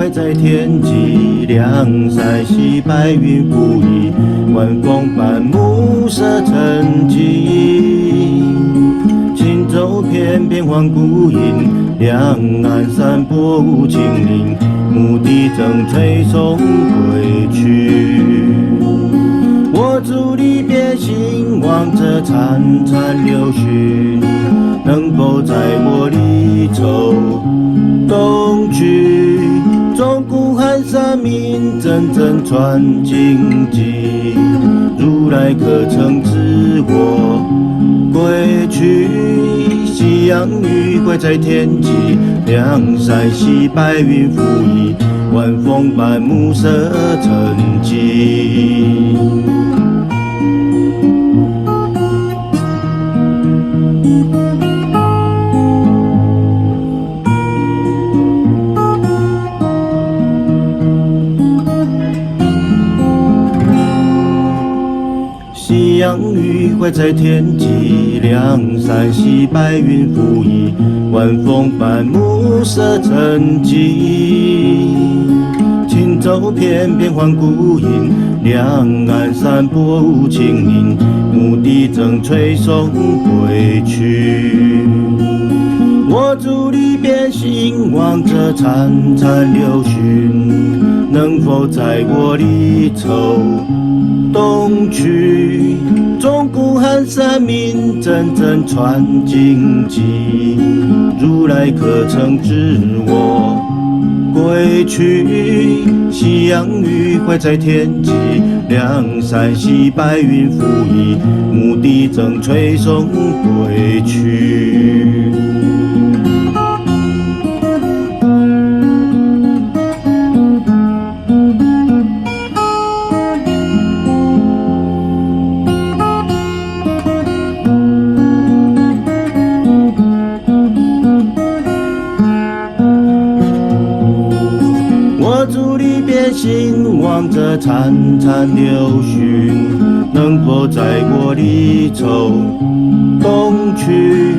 余在天際，梁山西白雲浮移，晚風伴暮色沉寂。輕舟翩翩喚孤影，兩岸山坡無青林，牧笛正吹送歸去。我佇離別心，望這潺潺流水，能否載我離愁東去？鐘鼓寒山鳴，陣陣傳經跡。如來可曾知我歸去？夕陽餘暉在天際，梁山西白雲浮移，晚風伴暮色沉寂。夕陽餘暉在天際，梁山西白雲浮移，晚風伴暮色沉寂。輕舟翩翩喚孤影，兩岸山坡無青林，牧笛正吹送歸去。我佇離別心，望這潺潺流水，能否載我離愁東去？鐘鼓寒山鳴，陣陣傳經跡。如來可曾知我歸去？夕陽餘暉在天際，梁山西白雲浮移，牧笛正吹送歸去。我佇離別心，望這潺潺流水，能否載我離愁東去？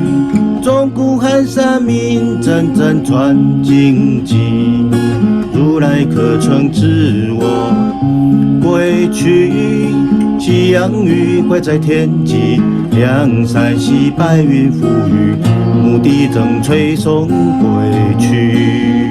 鐘鼓寒山鳴，陣陣傳經跡。如來可曾知我歸去？夕陽餘暉在天際，梁山西白雲浮移，牧笛正吹送歸去。